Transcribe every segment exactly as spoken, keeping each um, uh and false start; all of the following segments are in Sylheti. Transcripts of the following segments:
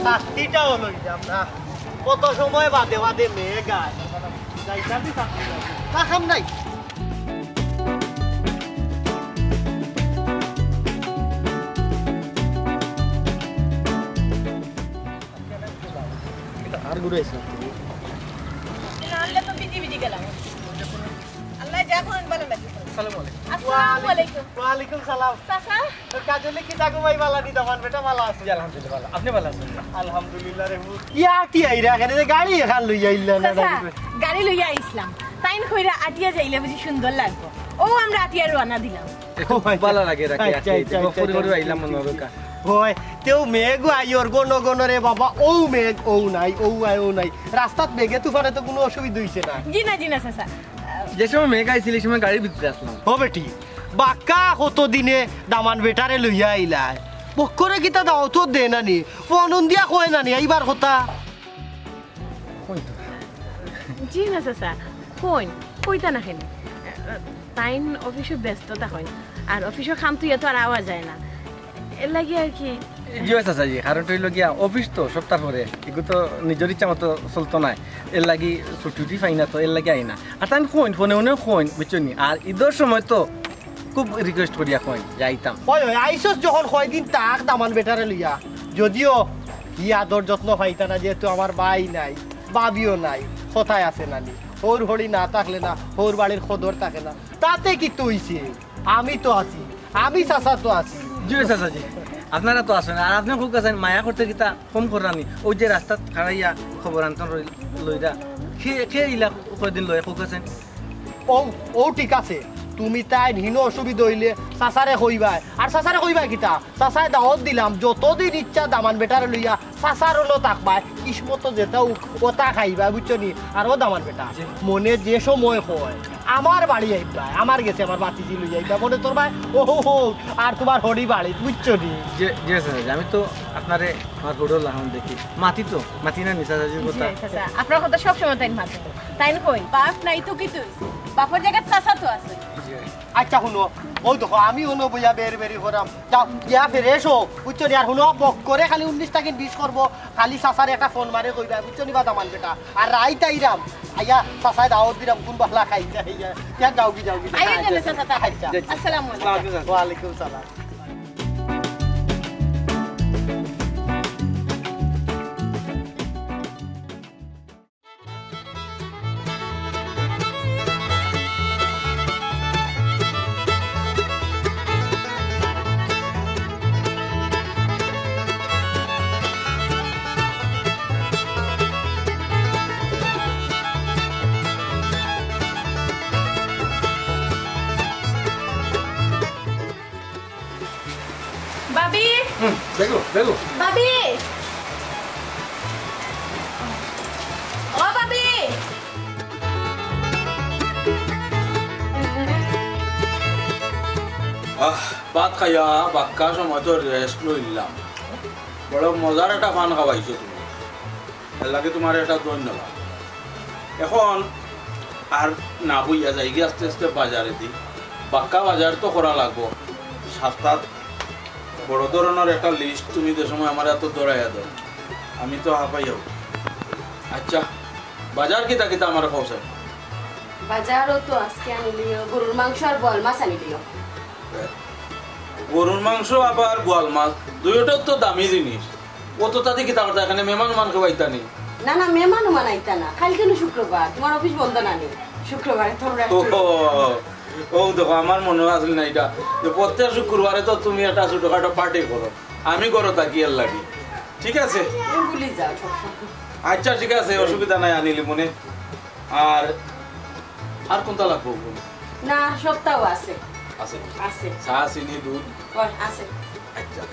ছাতিটাও লইলাম না। কত সময় বাদে বাদে মেঘ আয়। যাইতাম দি ছাতি লইয়া। না, কাম নাই। আর ঘুরে আইসলাম তুমি। না আনলে তো বিজি বিজি গেলাম। আল্লাহ যা করেন ভালো লাগে। আসসালামু আলাইকুম। আসসালামু আলাইকুম। ওয়ালাইকুম সালাম। চাচা। তো কাজলি কিতা গো ভাই, ভালা নি? দামান বেটা ভালা আছে? জি, আলহামদুলিল্লাহ, ভালা। আপনি ভালা আছেন? আলহামদুলিল্লাহ রে পুত। ইয়া কি আইরা কেনে? গাড়ি এখান লইয়া আইলা না? চাচা, গাড়ি লইয়া আইসলাম। তাইন কইরা আটিয়া যাইলে বুঝি সুন্দর লাগবো। ও আমরা আটিয়া রওনা দিলাম। ও ভাই, ভালা লাগে রাখি আচ্ছা, আটিয়া আইতে। আচ্ছা, আচ্ছা, আইলাম মনে হবে কা। হয়, তেও মেঘ আইওর গণ গণ রে বাবা, ও মেঘ, ও নাই, ও আয়, ও নাই। রাস্তাত মেঘে তুফানে তো কোনো অসুবিধা হইছে না। জি না, জি না, চাচা। যে সময় মেঘ আইছিল, এই সময় গাড়ির ভিতরে আসলাম। ও বেটি, বাক্কা কত দিনে দামান বেটারে লইয়া আইলায়। বক্করে কিতা দাওয়াত দে না নি? ফোন দিয়া কয় না নি, এইবার কথা। কই তো? জি না চাচা, কইন, কইতা না কেনে? তাইন অফিসো ব্যস্ত থাকইন, আর অফিসর কাম তো ইয়া তো আর আওয়া যায় না, এর লাগি আর কি। জি অয় চাচা জি, কারণ তো অইলো গিয়া অফিস তো সপ্তাহ পরে, এগু তো নিজর ইচ্ছা মতো চলতো নায়, এর লাগি ছুটি উটি পাই না তো, এর লাগি আই না। আর তাইন কইন, ফোনে ফোনে কইন, বুঝছো নি? আর ঈদর সময় তো খুব রিকোয়েস্ট করিয়া কইন যে আইতাম। ওই, ওই, আইসস যখন কয়দিন থাক দামান বেটারে লইয়া। যদিও ই আদর যত্ন পাইতা না, যেহেতু আমার ভাই নাই, ভাবিও নাই, কথায় আছে নানি। হউর হড়ি না থাকলে না, হউর বাড়ির কদর থাকে না। তাতে কিতা অইছে? আমি তো আছি, আমি চাচা তো আছি। জি চাচা জি, আপনারা তো আছেন, আর আপনে কউক্কা চাইন, মায়া করতে কিতা কম কররা নি? ওই যে রাস্তাত খাড়াইয়া খবর আনতন রই-, লইরা, কে, কে ইলা কয়দিন লয় কউক্কা চাইন? ও, ও ঠিক আছে, তুমি তাইন হিনো অসুবিধা অইলে চাচারে কইবায়। আর চাচারে কইবায় কিতা? চাচায় দাওয়াত দিলাম, যতদিন ইচ্ছা দামান বেটারে লইয়া চাচার অনো থাকবায়, কিসমতো যেতা অউক, অতা খাইবায়, বুঝছো নি? আর ও দামান বেটা, জি। মনে যে সময় কয়, আমার বাড়ি আইবায়, আমার গেছে আমার বাতিজি লইয়া আইবা, মনে তোর ভাই, ও হো হো, আর তোমার হড়ি বাড়ি, বুঝছো নি? জি, জি চাচা, আমি তো আপনারে আমার হড়ো লাখান দেখি। মাতি তো, মাতি না নি চাচাজির কথা? জি, চাচা, আপনার কথা সব সময় তাইন মাতে। তাইন কইন, বাপ নাই তো কিতা অইছে? বাপর জাগাত চাচা তো আছে। জি। আচ্ছা, হুনো, ও দেখো, আমি অনো বইয়া বের বেরি করাম। যাও, গিয়া ফিরে এসো, বুঝছো নি? আর হুনো, বক্করে খালি উনিশ থাকি বিশ করবো, খালি চাচারে একটা ফোন মারে কইবা, বুঝছো নি, বা দামান বেটা? আর রাইত আইরাম, আইয়া চাচায় দাওয়াত দিরাম, কোন বালা খাইতে আইয়া। ইয়া যাওগি, যাওগি, আইয়া যাওগি। গেলে চাচা, তা আচ্ছা। আসসালামু আলাইকুম। ওয়ালাইকুম সালাম। ভাবি! হুম, দেখো, দেখো। ভাবি! ও ভাবি! আহ, ভাত খাইয়া বাক্কা সময় তো রেস্ট লইলাম। বড় মজার একটা পান খাওয়াইছো তুমি। এর লাগি তুমারে একটা ধন্যবাদ। এখন আর না বইয়া যাইগি আস্তে আস্তে বাজারেদি। বাক্কা বাজার তো করা লাগবো। সপ্তাত বড় ধরনর একটা লিস্ট তুমি যে সময় আমারে আতো ধরাইয়া দেও, আমি তো হাঁপাইয়াউ। আচ্ছা, বাজার কিতা কিতা আমারে কও চাইন? বাজারও তো আজকে আনিলিও, গরুর মাংস আর বোয়াল মাছ আনিলিও। গরুর মাংস আবার বোয়াল মাছ, দুইওটাউ তো দামি জিনিস। অত তাড়াতাড়ি কিতা করতা, এখানে মেহমান উমান কেউ আইতা নি? না, না, মেহমান উমান আইতা না। কাইলকে নু শুক্রবার, তুমার অফিস বন্ধ না নি? শুক্রবারে তোমরা ও, একটু ও, ও, দেখো, আমার মনো আছিল না ইটা, যে প্রত্যেক শুক্রবারে তো তুমি একটা ছোটখাটো পার্টি করো, আমি ঘরো থাকি এর লাগি। ঠিক আছে? তুমি ভুলি যাও সব সময়। আচ্ছা, ঠিক আছে, অসুবিধা নাই, আনিলিমুনে। আর, আর কুনতা লাগবো? না, সবতাউ আছে। আছে? আছে। চা, চিনি, দুধ? অয়, আছে। আচ্ছা।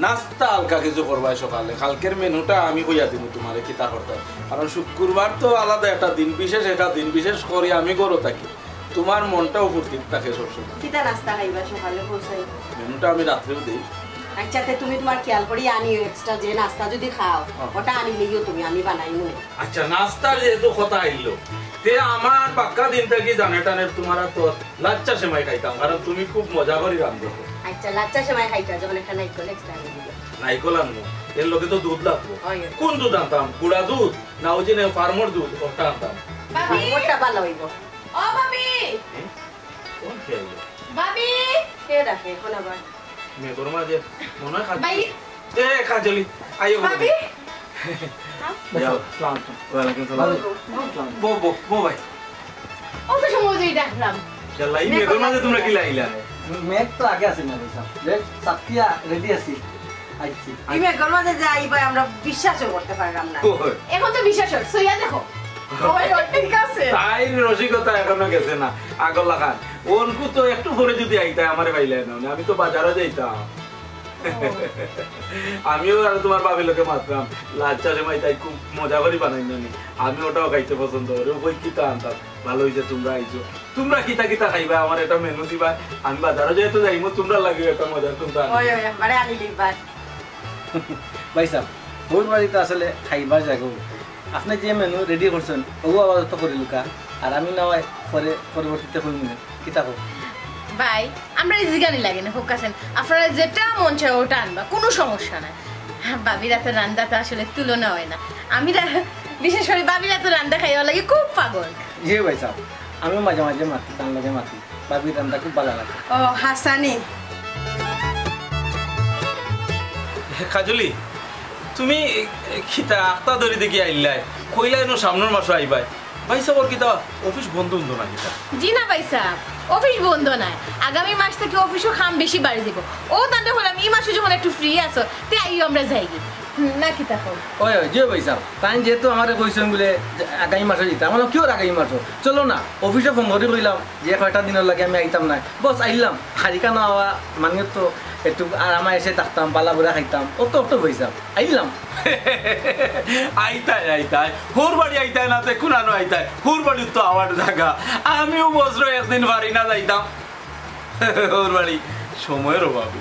নাস্তা হালকা কিছু করবায় সকালে। কালকের মেনুটা আমি কইয়া দিমু তুমারে কিতা করতায়। কারণ শুক্রবার তো আলাদা একটা দিন, বিশেষ একটা দিন, বিশেষ করি আমি ঘরো থাকি। তোমার মনটাও ফুর্তি থাকে সবসময়। কিতা নাস্তা খাইবা সকালে পৌঁছাই? মেনুটা আমি রাত্রেও দেই। আচ্ছা, তে তুমি তোমার খেয়াল করি আনিও, এক্সট্রা যে নাস্তা যদি খাও, হ্যাঁ। ওটা আনিলেইও তুমি, আমি বানাইমু নে। আচ্ছা, নাস্তার যেহেতু কথা আইলো, তে আমার বাক্কা দিন থাকি জানে টানে তোমার তো লাচ্ছা সেমাই খাইতাম, কারণ তুমি খুব মজা করি রান্ধো। আচ্ছা, লাচ্ছা সেমাই খাইতা যখন একটা নাইকল এক্সট্রা আনি দিও। নাইকল আনবো, এর লগে তো দুধ লাগবো। হয়। কোন দুধ আনতাম? গুড়া দুধ না ওই যে ফার্মর দুধ, ওটা আনতাম। ভাবি! ওটা ভালো হইব। ও ভাবি! হ্যাঁ? কোন খেয়ে এলো? ভাবি! কে ডাকে এখন আবার? মেঘর মাঝে মনে হয় খালি ভাই! এ, কাজলি, আইও গো। ভাবি! যাও। আসসালামু আলাইকুম। ওয়ালাইকুম সালাম। বউ, বউ, বউ ভাই। অত সময় ধরে ডাকলাম। ইয়াল্লা, এই মেঘর মাঝে তোমরা কি লাইলা? মেঘ তো আগে আছে না, বুঝলাম। যে সাতকিয়া রেডি আছি। আইছি। এই মেঘর মাঝে যে আইবা, আমরা বিশ্বাসও করতে পারলাম না। ওই। এখন তো বিশ্বাস হয়, সইয়া দেখো। ওই, ওই, ঠিক আছে। তাই রসিকতা এখনো গেছে না, আগর লাখান। অনকু তো একটু পরে যদি আইতায়, আমারে পাইলে না, আমি তো বাজারও যাইতাম। আমিও আর তোমার ভাবির লগে মাতরাম, লাচ্ছা সেমাই তাই খুব মজা করি বানাই না নি। আমি ওটাও খাইতে পছন্দ করি। ওই কিতা আনতাম, ভালো হইছে তোমরা আইছো। তোমরা কিতা কিতা খাইবা, আমার একটা মেনু দিবা। আমি বাজারও যেহেতু যাইমু, তোমরা লাগিও একটা মজার কোনটা আনবা। ওই, ওই, একবারে আনি লিবা। ভাই সাহেব, হউর বাড়ি তো আসলে খাইবার জাগা। আপনে যে মেনু রেডি করছইন, ওগু আপাতত করিলউক্কা, আর আমি না হয় পরে পরবর্তীতে কইমু নে। কিতা কও? ভাই, আমরারে জিগানি লাগে না, কউক্কা চাইন। আপনারার যেটা মন চায় ওটা আনবা, কুনু সমস্যা নাই। ভাবির আতর রান্দা তো আসলে তুলনা হয় না। আমি রা-, বিশেষ করি ভাবির আতর রান্দা খাইবার লাগি খুব পাগল। জি ভাই সাহেব, আমিও মাঝে মাঝে মাতি, তান লগে মাতি। ভাবির রান্দা খুব ভালা লাগে। ও, হাছানি। হে কাজলি, তুমি কিতা আখতা ধরি দেখি আইলায়? কইলায় নু সামনর মাসো আইবায়। ভাই সাবর কিতা অফিস বন্ধ উন্ধ না কিতা? জি না ভাই সাব, অফিস বন্ধ নায়। আগামী মাস থাকি অফিসো কাম বেশি বাড়ি যাইবো। অউ তানরে কইলাম, ই মাসো যখন একটু ফ্রি আছো, তে আইও আমরা যাইগি। হুম, না কিতা কও? ওই, ওই, জি ভাই সাব, তাইন যেহেতু আমারে কইছইন বুলে যে আগামী মাসো যাইতা, আমি কইলাম, "কিওর আগামী মাসো? চলো না।" অফিসো ফোন করি কইলাম যে কয়টা দিনর লাগি আমি আইতাম নায়। বস, আইলাম। হারিকা না আওয়া মানে তো একটু আরামে এসে থাকতাম, বালা বুরা খাইতাম। অত, অত ভাই সাব। আইলাম। আইতায়, আইতায়। হউর বাড়ি আইতায় না, তে কুনানো আইতায়? হউর বাড়িত তো আওয়ার জাগা। আমিও বছরো একদিন পারি না যাইতাম। হউর বাড়ি সময়র অভাবে।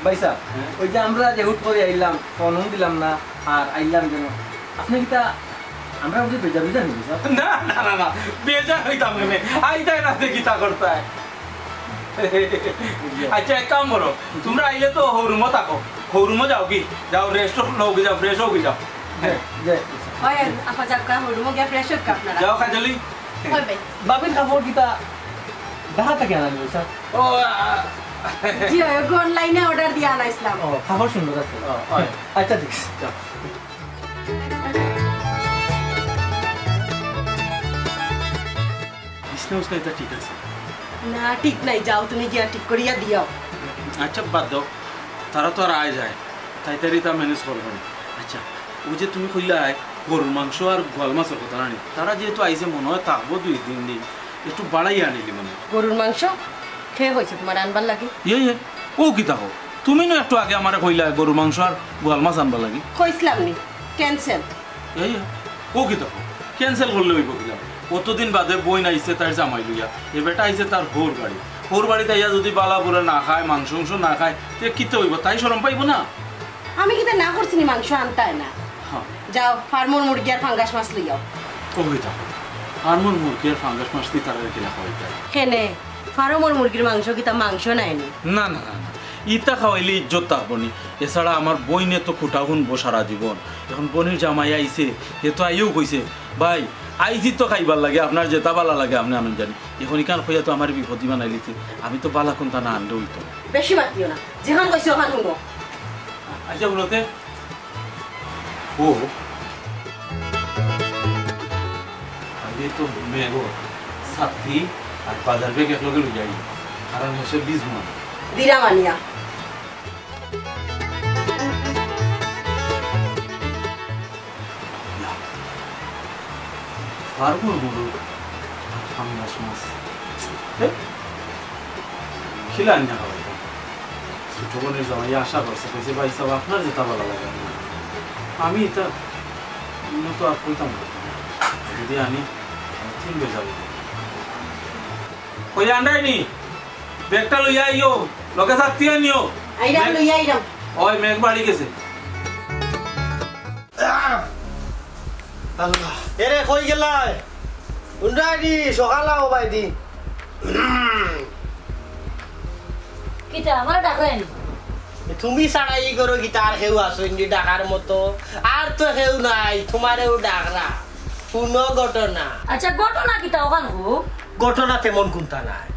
ভাই সাব, হ্যাঁ? ওই যে আমরা যে হুট করি আইলাম, ফোনও দিলাম না, আর আইলাম যেন। আপনে কিতা আমরা বুঝি বেজার অইযাইন নি, সাব? না, না, না, না, বেজার অইতাম কেনে? আইতায় না তে কিতা করতায়? আচ্ছা, এক কাম করো, তোমরা আইলে তো হউ রুমো থাকো, হউ রুমো যাওগি, যাও রেস্ট লওগি, যাও ফ্রেশ অওগি, যাও। জি, জি। ওই, আপা যাউক্কা, হউ রুমো গিয়া ফ্রেশ অউক্কা আপনারা। যাও কাজলি। ওই ভাই। ভাবির কাপড় কিতা ঢাকা থাকি আনা লাগবো, সাব? ও, আ, জি, ওই অনলাইনে অর্ডার দিয়া আনাইছলাম। ও, কাপড় সুন্দর আছে। ও, হয়। আচ্ছা, ঠিক আছে। যাও। বিছনা উছনা ইতা ঠিক আছে? না, ঠিক নাই। যাও, তুমি গিয়া ঠিক করিয়া দিয়াও। আচ্ছা, বাদ দেও। তারা তো আর আয় যায়। তাই তারি তা ম্যানেজ করবো না। আচ্ছা, ওই যে তুমি কইলায় গরুর মাংস আর গোয়াল মাছর কথা নানি? তারা যেহেতু আইছে, মনে হয় থাকবো দুই তিন দিন। একটু বাড়াইয়া আনিলি মানে। গরুর মাংস? কে কইছে তোমার আনবার লাগি? ইয়ে, ইয়ে। ও কিতা কও? তুমি নু একটু আগে আমারে কইলায় গরুর মাংস আর গোয়াল মাছ আনবার লাগি। কইছলাম নি? ক্যান্সেল। এই, ও কিতা কও? ক্যান্সেল করলে অইবো কিলা? অতদিন বাদে বইন আইছে তাইর জামাই লইয়া, এ বেটা আইছে তার হউর বাড়ি। হউর বাড়িত আইয়া যদি বালা বুরা না খায়, মাংস উংস না খায়, তে কিতা অইবো? তাই শরম পাইবো না? আমি কিতা না করছি নি মাংস আনতায় না? হ্যাঁ। যাও, ফার্মর মুরগি আর ফাঙ্গাস মাছ লইয়াও। ও কিতা কও? ফার্মর মুরগি আর ফাঙ্গাস মাছ দি তারারে কিলা খাওয়াইতায়? কেনে? ফার্মর মুরগির মাংস কিতা মাংস নায় নি? না, না, না, না। ইতা খাওয়াইলে ইজ্জত থাকবো নি। এছাড়া আমার বইনে তো খুটা হুনবো সারা জীবন। এখন বইনর জামাই আইছে, হে তো আইয়াউ কইছে, "ভাই, আইছি তো খাইবার লাগি, আপনার যেতা বালা লাগে আপনে আনইন জানি।" এখন ইখান কইয়া তো আমারে বিপদি বানাইলিছে। আমি তো বালা কুন্তা না আনলে অইতো না। বেশি মাতিও না, যেখান কইছি ওখান হুনো। আচ্ছা, হুনো তে, ও, আমি তো মেঘ, ছাতি আর বাজার ব্যাগ একলগে লই যাই, কারণ হেষে ভিজমু না। দিরা মানিয়া। ফার্মর মুরগ আর ফাঙ্গাস মাছ। এ? খিলা আনিয়া খাওয়াইতাম। ছোট বইনর জামাই আশা করছে, কইছে, "ভাই সাব, আপনার যেতা বালা লাগে।" আমি ইতা, আমি তো আর কইতাম না। যদি আনি, আমার তিন বেজা অইবো। কই আন্ডাই নি? ব্যাগটা লইয়া আইও, লগে ছাতি আনিও। আইরাম, মেঘ- লইয়া আইরাম। ওই মেঘ বাড়ি গেছে। আল্লাহ। এরে, কই গেলায়? উন্ডাই দি, সকাল আও বাই দি। কিতা, আমারে ডাকরায় নি? তুমি ছাড়া ই ঘরো কিতা আর কেউ আছইন নি ডাকার মতো? আর তো কেউ নাই, তুমারেউ ডাকরা। হুনো ঘটনা। আচ্ছা, ঘটনা কিতা অখান কও? ঘটনা তেমন কুন্তা নাই।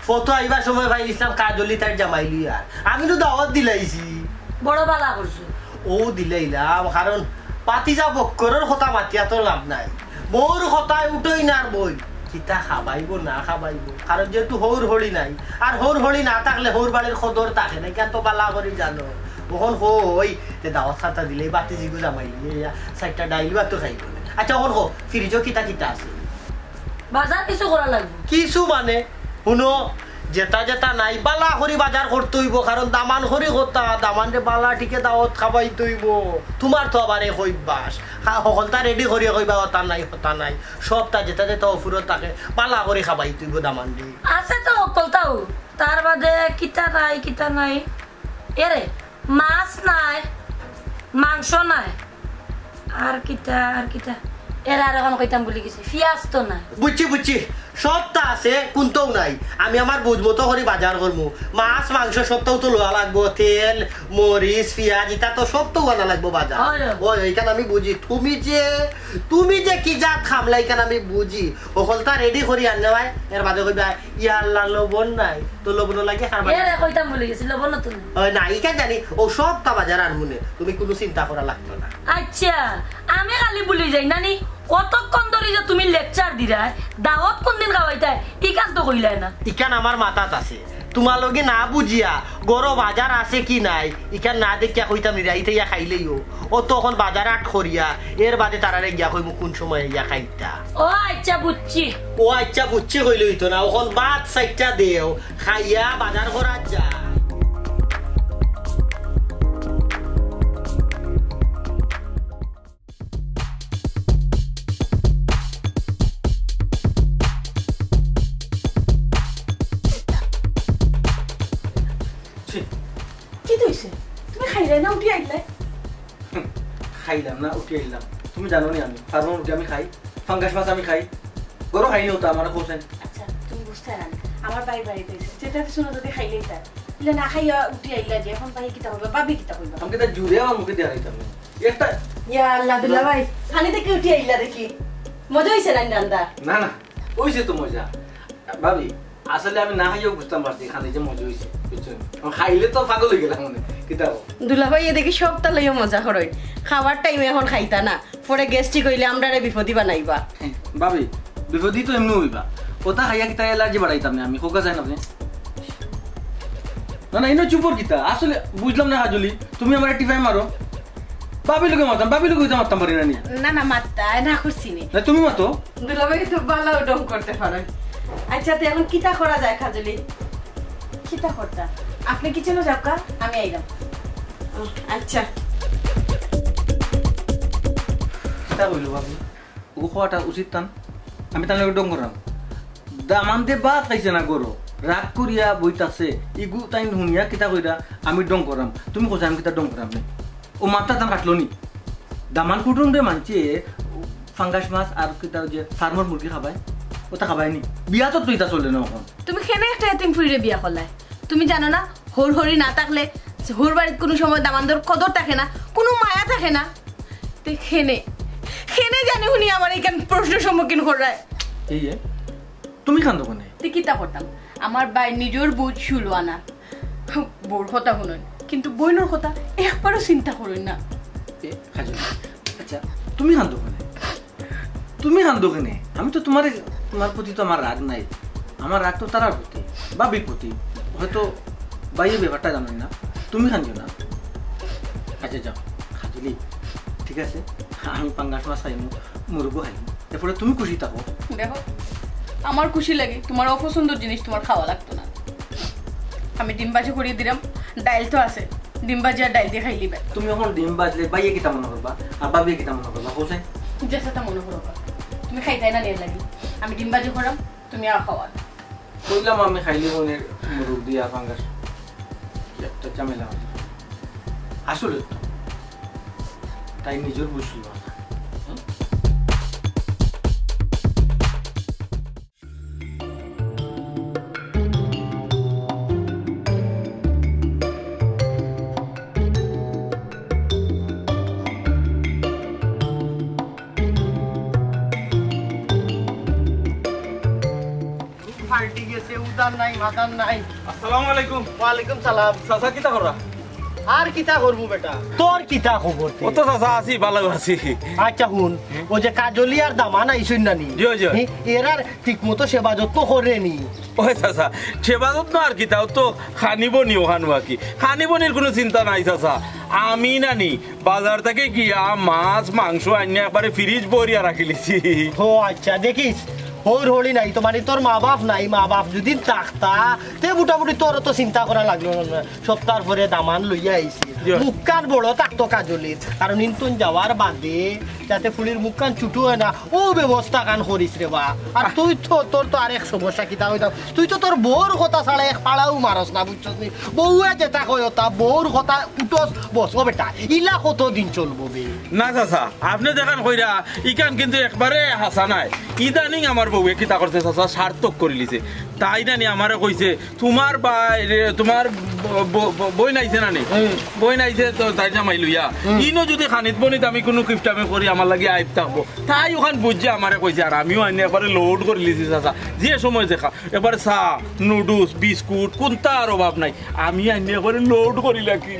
ফটো আইবার সময় ভাই ইসলাম কাজলি তার জামাই লইয়া। আমি তো দাওয়াত দিলাইছি। বড় বালা করছো। ও দিলাইলাম, কারণ পাতিজা বক্করর কথা মাতিয়া তো লাভ নাই। বউর কথায় উঠইন আর বইন। কিতা খাবাইবো না খাবাইবো, কারণ যেহেতু হউর হড়ি নাই, আর হউর হড়ি না থাকলে হউর বাড়ির কদর থাকে না, ইখান তো বালা করি জানো। অখন কই, তে দাওয়াত খাতা দিলে, বাতি জিগু জামাই লইয়া, চাইরটা ডাইল ভাত তো খাইবো না। আচ্ছা, অখন কও, ফ্রিজো কিতা কিতা আছে? বাজার কিছু করা লাগবো। কিছু মানে, হুনো, যেটা যেটা নাই, বালা করি বাজার করতে অইবো, কারণ দামান করি কথা, দামানরে বালা ঠিকে দাওয়াত খাবাইতে অইবো। তুমার তো আবার এক অভ্যাস, হা, হকলতা রেডি করিয়া কইবা, "অতা নাই, অতা নাই।" সবটা যেটা যেটা অফুরত থাকে, বালা করি খাবাইতে অইবো দামানরে। আছে তো হকলতাউ, তার বাদে কিতা নাই, কিতা নাই। এরে, মাছ নাই, মাংস নাই, আর কিতা, আর কিতা? এরে আর অখন কইতাম ভুলি গেছি, পিয়াজ তো নাই। বুঝছি, বুঝছি, সবটা আছে, কুন্তাউ নাই। আমি আমার বুঝ মতো করি বাজার করমু। মাছ, মাংস সবটাউ তো লওয়া লাগবো, তেল, মরিচ, পিয়াজ, ইতা তো সবটাউ আনা লাগবো বাজার। হয়। ওই, ইখান আমি বুঝি। তুমি যে, তুমি যে কি জাত খামলা, ইখান আমি বুঝি। হকলতা রেডি করি আনলে ভাই, এর বাদে কইবা, "ইয়া আল্লাহ, লবণ নাই।" তো লবণ লাগে খাবার। এরে, কইতাম ভুলি গেছি, লবণ তো নাই। ওই না, ইখান জানি, ও সবটা বাজার আনমুনে, তুমি কুনু চিন্তা করা লাগতো না। আচ্ছা, আমি খালি ভুলি যাই, নানি, অতক্ষণ ধরি যে তুমি lecture দিরায়, দাওয়াত কুনদিন খাওয়াইতায়, ই কাজ তো কইলায় না। ইখান আমার মাথাত আছে, তুমার লগে না বুঝিয়া, ঘরো বাজার আছে কি নাই, ইখান না দেখিয়া কইতাম নি, রাইতে ইয়া খাইলেইও। ও তো অখন বাজার আট করিয়া, এর বাদে তারারে গিয়া কইমু কুন সময় ইয়া খাইতা। ও আচ্ছা, বুঝছি। ও আচ্ছা, বুঝছি কইলে অইতো না, অখন ভাত চাইরটা দেও, খাইয়া বাজার করা যায়। ছি। কিতা অইছে? তুমি খাইলায় না, উঠি আইলায়? খাইলাম না, উঠি আইলাম। তুমি জানো নি আমি ফার্মর মুরগি আমি খাই, ফাঙ্গাস মাছ আমি খাই, ঘরো খাইনি অতা আমার কোসেন। আচ্ছা, তুমি বুঝতায় না নি। আমার ভাই বাড়িত আইছে, যেটা হুনো যদি খাইলাইতায়, ইলা না খাইয়া উঠি আইলায় যে, অখন ভাইয়ে কিতা কইবা, ভাবি কিতা কইবা? আমি কিতা জুরে আমার মুখে দিয়া খাইতাম না। একটা ইয়া আল্লাহ, দুলাভাই, খানি থাকি উঠি আইলা দেখি। মজা অইছে না রান্দা? না, না, অইছে তো মজা। ভাবি, আসলে আমি না খাইয়াও বুঝতাম পারছি খানি যে মজা অইছে, বুঝছো নি? আমি খাইলে তো পাগল অই গেলাম মানে, কিতা কও? দুলাভাই, এ দেখি সবতা লইয়া মজা করইন। খাওয়ার টাইমে অখন খাইতা না, পরে gastric অইলে আমরারে বিপদি বানাইবা। ভাবি, বিপদি তো এমনেউ অইবা। অতা খাইয়া কিতা allergy বাড়াইতাম না আমি, কউক্কা চাইন আপনে? না, না, ইনো চুপর কিতা? আসলে বুঝলাম না কাজলি, তুমি আমারে টিপাই মারো। ভাবির লগে মাততাম, ভাবির লগে অইতা মাততাম পারি না নি? না, না, মাততায় না করছি নি। না, তুমি মাতো। দুলাভাই তো ভালা ঢং করতে পারইন। আচ্ছা, তে অখন কিতা করা যায় কাজলি? কিতা করতা? আপনে কিচেনো যাউক্কা, আমি আইলাম। ও, আচ্ছা। কিতা কইলো ভাবি? অগু কওয়াটা উচিত তান? আমি তান লগে ঢং কররাম? দামান্দে ভাত খাইছে না ঘরো, রাগ করিয়া বই থাকছে, ইগু তাইন হুনিয়া কিতা কইরা আমি ঢং কররাম? তুমি কইছো আমি কিতা ঢং কররাম নি? ও মাতটা তান কাটলো নি? দামান কুটুমরে মানছে ফাঙ্গাস মাছ আর কিতা যে ফার্মর মুরগি খাবায়, অতা খাবায় নি? বিয়া তো তুইতা চলে না অখন। তুমি কেনে একটা এতিম ফুড়িরে বিয়া করলায়? তুমি জানো না, হউর হড়ি না থাকলে হউর বাড়িত কুনু সময় দামান্দর কদর থাকে না, কুনু মায়া থাকে না। তে কেনে, কেনে জানি হুনি আমারে ইখান প্রশ্নর সম্মুখীন কররায়। এই যে, তুমি কান্দো কেনে? তে কিতা করতাম? আমার ভাই নিজর বুঝ ষোলো আনা। বউর কথা হুনইন, কিন্তু বইনর কথা একবারও চিন্তা করইন না। এ, কাজল, আচ্ছা, তুমি কান্দো কেনে? তুমি কান্দো কেনে? আমি তো তুমারে, তুমার প্রতি তো আমার রাগ নাই, আমার রাগ তো তারার প্রতি, ভাবির প্রতি। হয়তো ভাইয়ে ব্যাপারটা জানইন না, তুমি কান্দিও না। আচ্ছা যাও, কাজলি, ঠিক আছে, আমি পাঙ্গাস মাছ খাইমু, মুরগও খাইমু, এরপরে তুমি খুশি থাকো। দেখো, আমার খুশি লাগে, তুমার অপছন্দর জিনিস তুমার খাওয়া লাগতো না। আমি ডিম ভাজি করিয়া দিরাম, ডাইল তো আছে, ডিম ভাজি আর ডাইল দি খাইলিবায়। তুমি অখন ডিম ভাজলে ভাইয়ে কিতা মনো করবা, আর ভাবিয়ে কিতা মনো করবা, কও চাইন? যেতা মনো করবা, তুমি খাইতায় না নি এরলাগি। আমি ডিম ভাজি করাম, তুমি আর খাওয়া। কইলাম আমি খাইলি মনের মুরগ দিয়া ফাঙ্গাস। একটা ঝামেলা আছে। আসলে তো তাই নিজের বুঝছিল না। ফাল্টি গেছে, উদার নাই, মাদার নাই। আসসালামু আলাইকুম। ওয়ালাইকুম সালাম। চাচা, কিতা কররা? আর কিতা করমু বেটা? তোর কিতা খবর তে? ও তো চাচা, আছি, ভালা আছি। আচ্ছা হুন, ওই যে কাজলি আর দামান আইছইন না নি? জি, জি। হি, এরার ঠিক মতো সেবা যত্ন করে নি? ওই চাচা, সেবা যত্ন আর কিতা, ও তো খানি বনি ওখান বাকি। খানি বনির কুনু চিন্তা নাই চাচা। আমি নানি বাজার থাকি গিয়া মাছ, মাংস আনিয়া একবারে ফ্রিজ ভরিয়া রাখিলিছি। ও আচ্ছা, দেখিস, হউর হড়ি নাই তো, মানে তোর মা বাপ নাই, মা বাপ যদি থাকতা, তে মোটামুটি তোর তো চিন্তা করা লাগলো না। সপ্তাহর পরে দামান লইয়া আইছি। জি। মুখখান বড় থাকতো কাজলির, কারণ ইনতন যাওয়ার বাদে যাতে ফুড়ির মুখখান ছুটু হয় না, ও ব্যবস্থা খান করিস রে বা। আর তুই তো, তোর তো আরেক সমস্যা কিতা হইতাম, তুই তো তোর বউর কথা ছাড়া এক ফাড়াও মারস না, বুঝছস নি? বউয়ে যেটা কয় ওটা, বউর কথা উঠস বস। ও বেটা, ইলা কতদিন চলবো বে? না চাচা, আপনে যেখান কইরা, ইখান কিন্তু একবারে হাছা নায়। ইদানিং আমার বউয়ে কিতা করছে চাচা, সার্থক করিলিছে। তাই নানি আমারে কইছে, "তুমার বা-, রে, তুমার ব-, ব-, ব-, বইন আইছে নানি? হুম। বইন আইছে তো তাইর জামাই লইয়া। হুম। ইনো যদি খানিত বনিত আমি কুনু কিপটামি করি, আমার লাগি আইব থাকবো।" তাই ওখান বুঝিয়া আমারে কইছে, আর আমিও আনিয়া একবারে লোড করিলিছি চাচা। যে সময় দেখা, একবারে চা, নুডলস, বিস্কুট, কুনটার অভাব নাই। আমি আনিয়া একবারে লোড করিলা কি।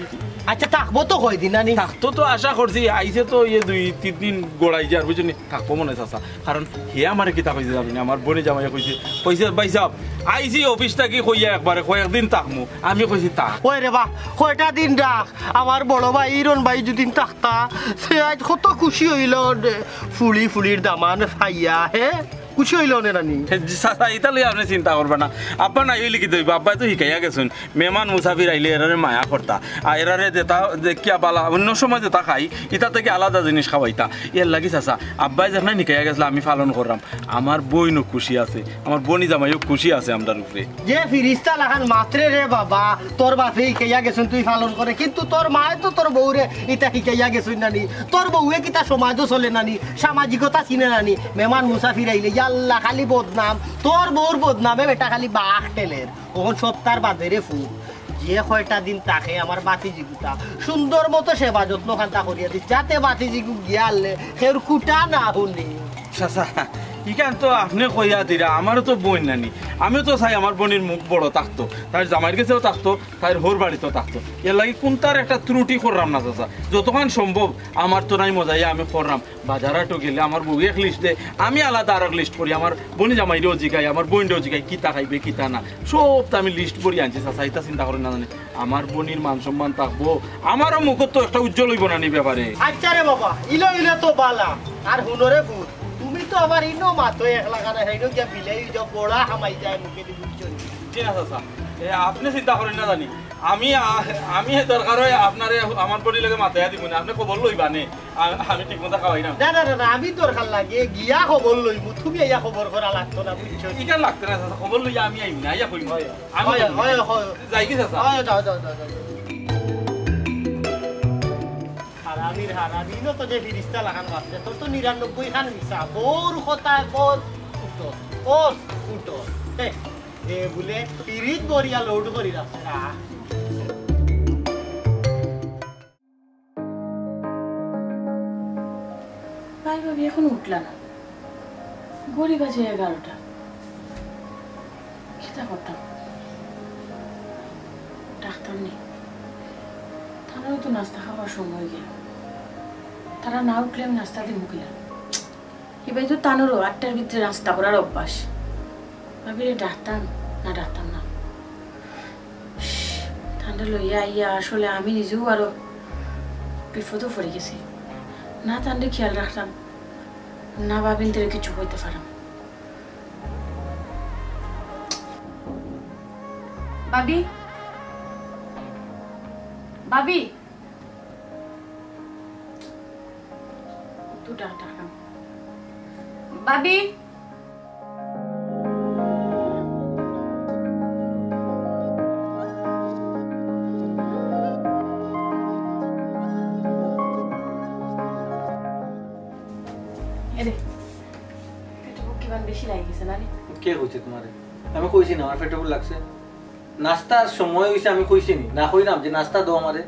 আচ্ছা, থাকবো তো কয়দিন নানি? থাকতো তো আশা করছি, আইছে তো ইয়ে দুই তিন দিন গড়াই যার, বুঝছনি? থাকবো মনে হয় চাচা। কারণ হে আমারে কিতা কইছে জানো নি? আমার বইন জামাইয়ে কইছে, কইছে, "ভাইসাব, আইছি অফিস থাকি কইয়া একবারে কয়েকদিন থাকমু।" আমি কইছি, "থাক।" ওই রে বা, কয়টা দিন রাখ। আমার বড় ভাই, ইরন ভাই যদি থাকতা, সে আইজ কত খুশি অইলো রে। ফুড়ি, ফুড়ির দামান পাইয়া, হে? খুশি অইলো নে নানি? হে, জি চাচা, ইতা লইয়া আপনে চিন্তা করবা না। আব্বা নাই অইলে কিতা অইবো? আব্বায় তো হিকাইয়া গেছইন। মেহমান মুসাফির আইলে এরারে মায়া করতা। আর এরারে যেটা দেখিয়া বালা, অন্য সময় যেটা খাই, ইতা থাকি আলাদা জিনিস খাওয়াইতা। এর লাগি চাচা, আব্বায় যেখান হিকাইয়া গেছলা, আমি পালন কররাম। আমার বইনও খুশি আছে, আমার বইন জামাইও খুশি আছে আমরার উপরে। যে ফিরিস্তা লাখান মাতরে রে বাবা, তোর বাপে হিকাইয়া গেছইন তুই পালন করে, কিন্তু তোর মায় তো তোর বউরে ইতা হিকাইয়া গেছইন নানি। তোর বউয়ে কিতা সমাজও চলে নানি, সামাজিকতা চিনে নানি। মেহমান মুসাফির আইলে, ইয়াল্লা, খালি বদনাম। তোর বউর বদনামে বেটা খালি বাঘ ঠেলের। অখন সপ্তাহর বাদে রে ফুত, যে কয়টা দিন থাকে আমার বাতিজিগুতা, সুন্দর মতো সেবা যত্ন খান্তা করিয়া দিস, যাতে বাতিজিগু গিয়া আনলে কেউর কুটা না হুনি। চাচা, ইখান তো আপনে কইয়া দিরা, আমারও তো বইন নানি, আমিও তো চাই আমার বইনর মুখ বড় থাকতো, তাইর জামাইর গেছেও থাকতো, তাইর হউর বাড়িতেও থাকতো। এর লাগি কুনটার একটা ত্রুটি কররাম না চাচা, যতখান সম্ভব আমার তো নাই মজাইয়া আমি কররাম। বাজার হাটো গেলে আমার বউ এক লিস্ট দেয়, আমি আলাদা আরক লিস্ট করি, আমার বইন জামাইরেও জিগাই, আমার বইনরেও জিগাই, কিতা খাইবে, কিতা না, সব তো আমি লিস্ট করি আনছি চাচা, ইতা চিন্তা করেন না জানি। আমার বইনর মান সম্মান থাকবো, আমারও মুখত তো একটা উজ্জ্বল অইবো না নি ব্যাপারে। আচ্ছা রে বাবা, ইলা ইলা তো বালা। আর হুনো রে ফুত, তুমি তো আবার ইনো মাতো এক লাগা না, হেইনো গিয়া বিলাই যাও, বড়া হামাই যায় মুখে দি, বুঝছো নি? জি না চাচা, এ, আপনে চিন্তা করেন না জানি। আমি, আ-, আমি দরকার হয় আপনারে আমার বইনর লগে মাতাইয়া দিমু নে, আপনে খবর লইবা নে। আ-, আমি ঠিক মতো খাওয়াই না। না, না, না, না, আমি দরকার লাগে গিয়া খবর লইমু, তুমি আইয়া খবর করা লাগতো না, বুঝছো? ইটা লাগতো না, চাচা, খবর লইয়া আমি আইমু না, আইয়া কইমু। হয়, আমি হয়, কইমু। হয়, হয়। যাই কি, চাচা? হয়, যাও, যাও, যাও, যাও। হারামির হারামি, ইনো তো যে ফিরিস্তা লাখান মাতরে, তোর তো নিরানব্বই খান মিছা, বউর কথায় কস উঠো, কস উঠো। হে, এ বুলে ফিরিজ ভরিয়া লোড করি রাখছে না। ভাই ভাবি এখন উঠলা না, ঘড়ি বাজে এগারোটা। কিতা করতাম? ডাকতাম নি। তারাও তো নাস্তা খাওয়ার সময় গেল, তারা না উঠলে আমি নাস্তা দিমু কিলা? ইবায় তো তানরও আটটার ভিতরে নাস্তা করার অভ্যাস। ভাবিরে ডাকতাম না, ডাকতাম না। ইশ, তানরে লইয়া আইয়া আসলে আমি নিজেও আরো বিপদও পড়ি গেছি। না তানরে খেয়াল রাখতাম, না ভাবিন্তরে কিছু কইতে পারাম। ভাবি, ভাবি। তো ডাক, ডাক না। ভাবি। পেটো ভুক কিমান বেশি লাগি গেছে না নি? কে কইছে তোমারে? আমি কইছি না আমার পেটো ভুক লাগছে? নাস্তার সময় অইছে, আমি কইছি নি? না কইলাম যে নাস্তা দেও আমারে?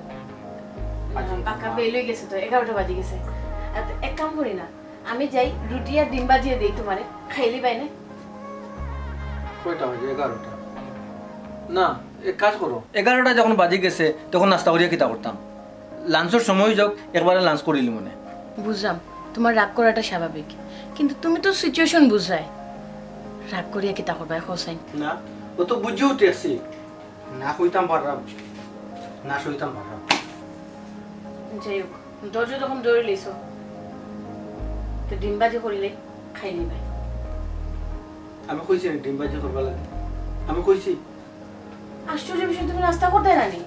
পাক্কা বেল অই গেছে তো, এগারোটা বাজি গেছে। আর এক কাম করি না, আমি যাই রুটি আর ডিম বাজিয়ে দেই তোমারে, খাইলি বাইনে। কয়টা বাজে? এগারোটা। না, এক কাজ করো, এগারোটা যখন বাজি গেছে তখন নাস্তা করিয়া কিতা করতাম? লাঞ্চর সময় যাউক, একবারে লাঞ্চ করিলি মনে। বুঝলাম, তোমার রাগ করাটা স্বাভাবিক, কিন্তু তুমি তো সিচুয়েশন বুঝরায়। রাগ করিয়া কিতা করবায়, হোসাইন? না, ও তো বুঝিও উঠেছি। না কইতাম পাররাম, না সইতাম পাররাম। যাই হোক, ধৈর্য যখন ধরে লইছো, তো ডিম ভাজি করিলে খাইলি ভাই। আমি কইছি নি ডিম ভাজি করবার লাগি? আমি কইছি। আশ্চর্য বিষয়, তুমি নাস্তা করতে না নি?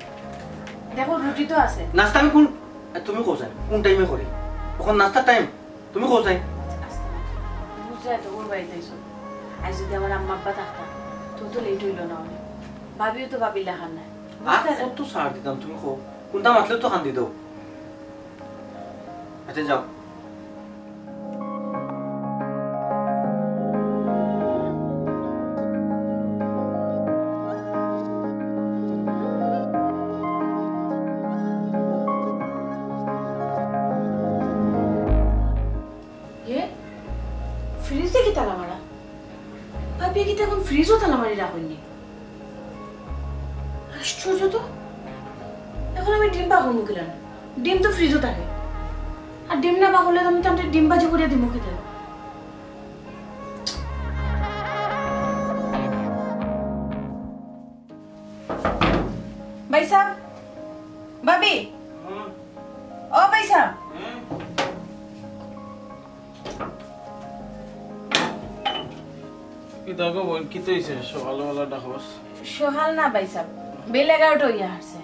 দেখো, রুটি তো আছে। নাস্তা আমি কোন, তুমি কও চাই, কোন টাইমে করি? এখন নাস্তার টাইম, তুমি কও চাই। আচ্ছা, আস্তে মাতো। বুঝরায় তো, ওর বাড়িত আইছো। আইজ যদি আমার আম্মা আব্বা থাকতা, তো তো লেট অইলো না অনে। ভাবিও তো ভাবির লাখান নায়। আর বুঝতে না? কত ছাড় দিতাম, তুমি কও। কোনটা মাতলে তো কান্দি দেও। আচ্ছা, যাও। এ? ফ্রিজে কি তালা মারা? ভাবি, কি এখন ফ্রিজও তালা মারি রাখইন নি? আশ্চর্য তো। এখন আমি ডিম পাকমু কিলা? ডিম তো ফ্রিজও থাকে। আর ডিম না পাকলে তো আমি তানরে ডিম ভাজি করিয়া দিমু কিতা? ভাইসাব, ভাবি, হুম। ও ভাইসাব। হুম। কিতা গো বইন, কিতা অইছে? সকালবেলা ডাকস? সকাল না ভাইসাব, বেলা এগারোটা অইয়া হারছে।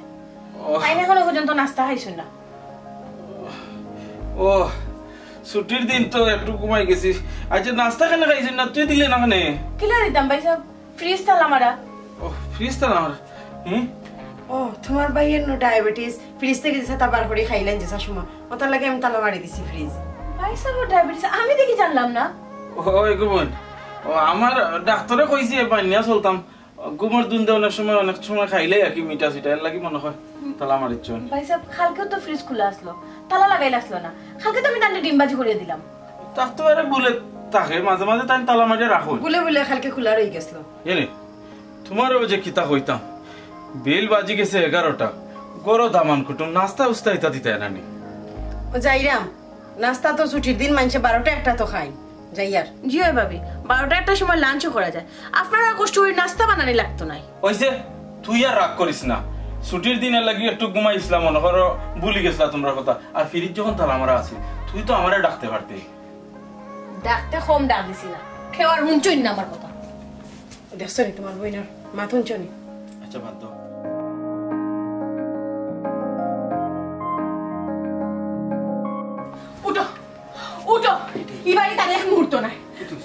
ও। তাইন এখনো পর্যন্ত নাস্তা খাইছইন না। ও, ছুটির দিন তো একটু ঘুমাই গেছি। আচ্ছা, নাস্তা কেনে খাইছইন না? তুই দিলে না কেনে? কিলা দিতাম ভাইসাব? ফ্রিজ তালা মারা। ও, ফ্রিজ তালা মারা? হুম? ও, তোমার ভাইয়ের নু ডায়াবেটিস, ফ্রিজ থাকি যেতা বার করি খাইলাইন যে শাশুমা, ওটার লাগি আমি তালা মারি দিছি ফ্রিজ। ভাইসাবর ডায়াবেটিস? আমি দেখি জানলাম না। ও, এগো বইন, ও, আমার ডাক্তারে কইছে, বানিয়া চলতাম। ঘুমর দুন্দে অনেক সময়, অনেক সময় খাইলাই আর কি মিঠা সিঠা, এর লাগি মনে হয় তালা মারিছইন। ভাইসাব, কালকেও তো ফ্রিজ খোলা আসলো, তালা লাগাইল আসলো না। কালকে তো আমি তানরে ডিম ভাজি করিয়া দিলাম। তার তো আরে ভুলে থাকে, মাঝে মাঝে তাইন তালা মারিয়া রাখইন। ভুলে ভুলে কালকে খোলা রই গেছিল। এনে, তোমার ওই যে কিতা কইতাম, বেল বাজি গেছে এগারোটা, গরো দামান কুটুম, নাস্তা উস্তা ইতা দিতায় না নি? ও যাইরাম, নাস্তা তো ছুটির দিন মানষে বারোটা একটা তো খাইন। যাইয়ার। জি অয় ভাবি, বারোটা একটার সময় লাঞ্চও করা যায়। আপনারা কষ্ট করি নাস্তা বানানি লাগতো নায়। ওই যে, তুই আর রাগ করিস না। ছুটির দিন এর লাগি একটু ঘুমাইছিলাম, মনে করো, ভুলি গেছিলা তোমরা কথা। আর ফিরিত যখন তালা মারা আছিল, তুই তো আমারে ডাকতে পারতে। ডাকতে কম ডাক দিছি না, কেউ আর হুনছইন না আমার কথা। দেখছো নি তোমার বইনর মাত হুনছো নি? আচ্ছা, বাদ দাও। উঠো, উঠো। ই বাড়িত আর এক মুহূর্ত নাই।